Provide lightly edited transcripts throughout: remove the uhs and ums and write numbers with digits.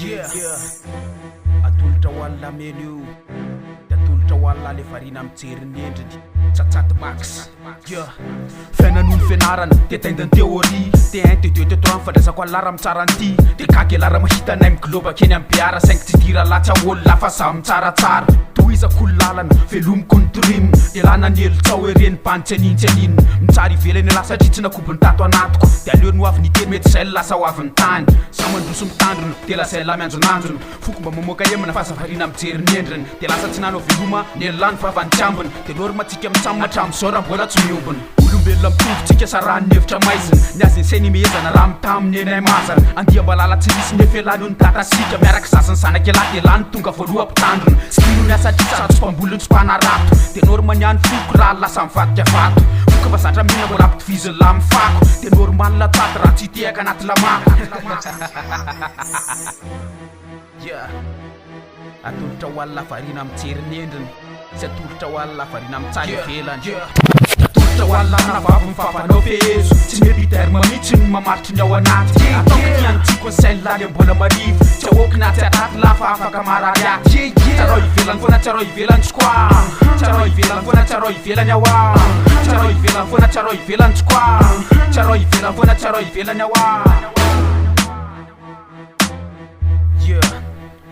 Yeah. Atolotra ho an'i Lameno io, de atolotra ho an'i Lale variana mijery ny endriny. Tsatsady Max. Yeah. Fiainana ony fianarana, de taindin'ny théorie. T1, T2, T3 ny fandraisako an'lah raha mitsara an'ity. De gaga elah raha mahita anay miglobaka eny amin'ny BR saingy tsy idiran'lah tsy ahoan'lah fa za mitsaratsara. Tohizako ny lalana, velomiko ny trim. Elana ny helotsao ireny bandy tsy anin tsy aninona. Mitsara ivelany elah satria tsy nakobony tato anatiko. De aleo ny ho avy niteny mety zay no lasa ho avy ny tany. Za mandroso mitandrina, de lazain'lah mianjonanjona. Foko mba mamoaka emana fa aza variana mijery ny endriny. De lasa tsy nanao veloma, nen'lah ny vavany tsy ambiny. De norme tsika mitsam hatramin'izao raha mbola tsy miombona. Olombelona mitovy tsika sarahan'ny hevitra maizina. Ny azy ny sainy imehezana raha mitaha amin'ny nenay mazana. Andiam-balala tsy nisy nefa elah no nitatasika. Miaraka zaza ny zanak'elah de elah no tonga voaloha mpitandrina. Tsy tiany ho miasa satria sady tsy mpamboly no tsy mpanarato. De norme ny any foko raha lasa mivadika vato. Foko efa zatra mihina mbola ampitovizin'lah amin'ny fako. De normal tato raha tsy hitehaka anaty lamako. Yeah. Atolotra ho an'i Lavarina mijery ny endriny sy atolotra ho an'i Lavarina mitsara ivelany. Atolotra ho an'i Lanavavy ny vavanao fehezo. Tsy ny epiderme mihitsy no mamaritry ny ao anaty. Ataoko ty anjiko ny sain'ny lahy le mbola marivo. Tsy ahoako na tsy ataty lahy fa afaka marary aty. Tsarao ivelany foana, tsarao ivelany tsy quoi. Tsarao ivelany foana, tsarao ivelany ao ah. Tsarao ivelany foana, tsarao ivelany tsy quoi. Tsarao ivelany foana, tsarao ivelany ao ah. Yeah,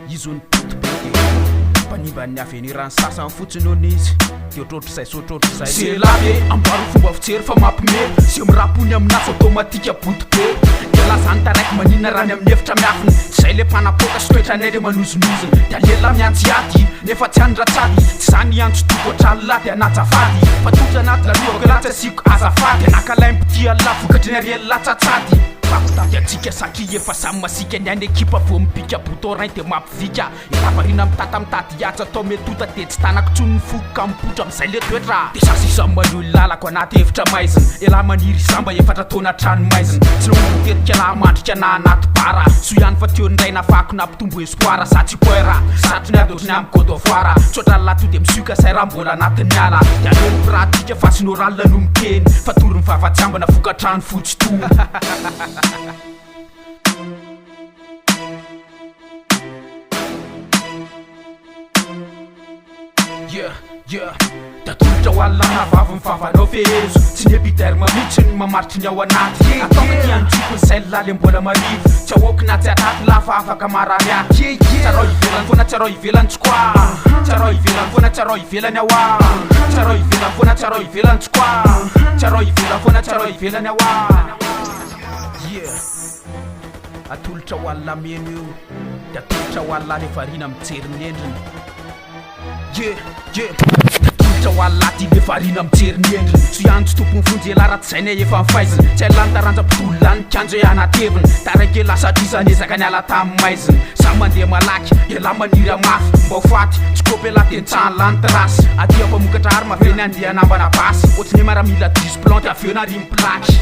izy hono pity be de mpanimba ny avenir an'ny sasany fotsiny hono izy de ohatrohatr'izay sy ohatrohatr'izay. Ze lahy ve amboary ny fomba fijery fa mampime ze mirapy hono aminazy automatique boto be Elah zany taraiky maninona raha ny amin'ny hevitra miafina Tsy zay le mpanapoaka sy toetranay le manozonozona De alelah miantsy ady nefa tsy any ratsady Tsy zany hiantso toko hatrany lahy de hanaja fady Fa totra anaty lalovako elah tsy asiako azafady De nakalaim-pitia lah vokatry ny ariel tsatsady. Fampitady antsika saky efa samy masiaka ny any ekipa vao mipika bouton rein de mampivika Efa variana mitata mitady hiatsy atao metota de tsy tanako tsony ny foko ka mipoitra amizay le toetra De za sisa manohy ny lalako anaty efitra maizina Elah maniry zamba efatra taona hatrany maizina Tsy naomby nitetika laha mandrika na anaty bara Soa ihany fa teo ny ray nafahako nampitombo espoir Za tsy poera satry ny ady ohatry ny amin'ny God of War Tsotra lahy to de misioka zay raha mbola anatin'ny ala De aleo ny pratique fa tsy ny oral no miteny Fa tory ny vava tsy ambina vokatrano fotsy toa. Yeah, yeah. Tatolotra ho an'i Lanavavy ny vavanao fehezo. Tsy ny epiderme mihitsy no mamaritry ny ao anaty. Ataoko ty anjiko ny sain'ny lahy le mbola marivo. Tsy ahoako na tsy ataty lahy fa afaka marary ahy. Tsarao ivelany foana, tsarao ivelany tsy quoi. Tsarao ivelany foana, tsarao ivelany ao ah. Tsarao ivelany foana, tsarao ivelany tsy quoi. Tsarao ivelany foana, tsarao ivelany ao ah. Yeah. Atolotra ho an'i Lameno io De atolotra ho an'i Lahy variana mijery ny endriny Yeah, yeah De atolotra ho an'i Lahy ty le variana mijery ny endriny Tsy ihany tsy tompon'ny vonjy elah raha tsy zay ny efa mifaizina Tsy hailany taranja mpitolona ny kianja hoe anatevina Taraiky elah satria za niezaka niala tamin'ny maizina Za mandeha malaky, elah maniry hamafy mba ho faty Tsy kôpy elah de nitsahan'lah ny trace Aty ampamokatra arme ve ny andianambana basy Ohatry ny hoe miaramila diso planty avy eo narian'ny plaky.